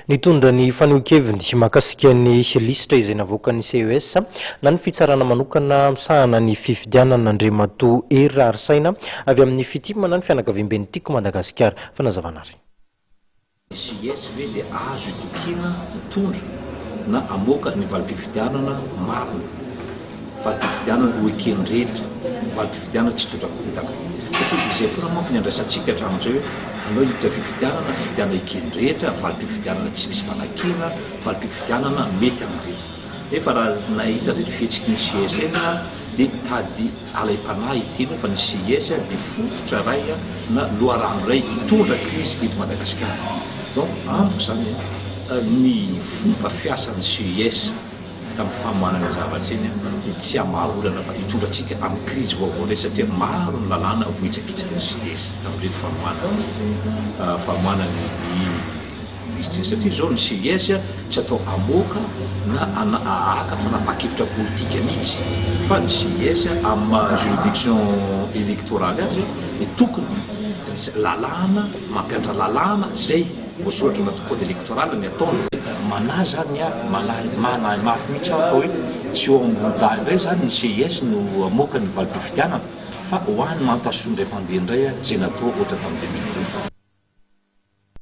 Nitondra ny fanehoan-keviny mahakasika ny lisitra izay navoakan'ny CES na ny fitsarana manokana misahana ny fifidianana Andriamatoa Hery Raharisaina avy amin'ny Fitim na ny fianakaviamben'ny Tiako Madagasikara. Fanazavana ary. Ny CES ve dia azo itokiana hitondra na hamoaka ny valim-pifidianana marina, valim-pifidianana ho eken'ny rehetra, valim-pifidianana tsy hitondra korontana? Satria izay foana manko ny andrasantsika hatramin'izay hoe aleo hiditra fifidianana, fifidianana eken'ny rehetra, valim-pifidianana tsy misy mpanakiana, valim-pifidianana mety amin'ny rehetra. Nefa raha nahita ireto fihetsiky ny CES ireny aho dia tady alaim-panahy hiteny hoe fa ny CES dia fototra iray na loharano iray hitondra krizy eto Madagasikara. Donc amiko izany ny fomba fiasan'ny CES tamin'ny famohanana iny zavatra iny dia tsy hamaha olana fa hitondra antsika amin'ny krizy vaovao indray satria maro ny lalàna vohitsakitsaky ny CES tamin'ireny famohanana famohanana ny lisitra iny satria izao ny CES tsy atao hamoaka na haka fanapahan-kevitra politika mihitsy fa ny CES amin'ny maha juridiction électorale azy dia tokony lalàna mampihatra lalàna izay voasoratra anaty code électoral ny ataony. Manahy zany aho, manahy, manahy mafy mihitsy aho fa hoe tsy eo Ambohidahy indray zany ny CIS no hamoaka ny valim-pifidianana fa ho any Mantasoa indray mpandeha indray izay natao ohatra tamin'ny 2002.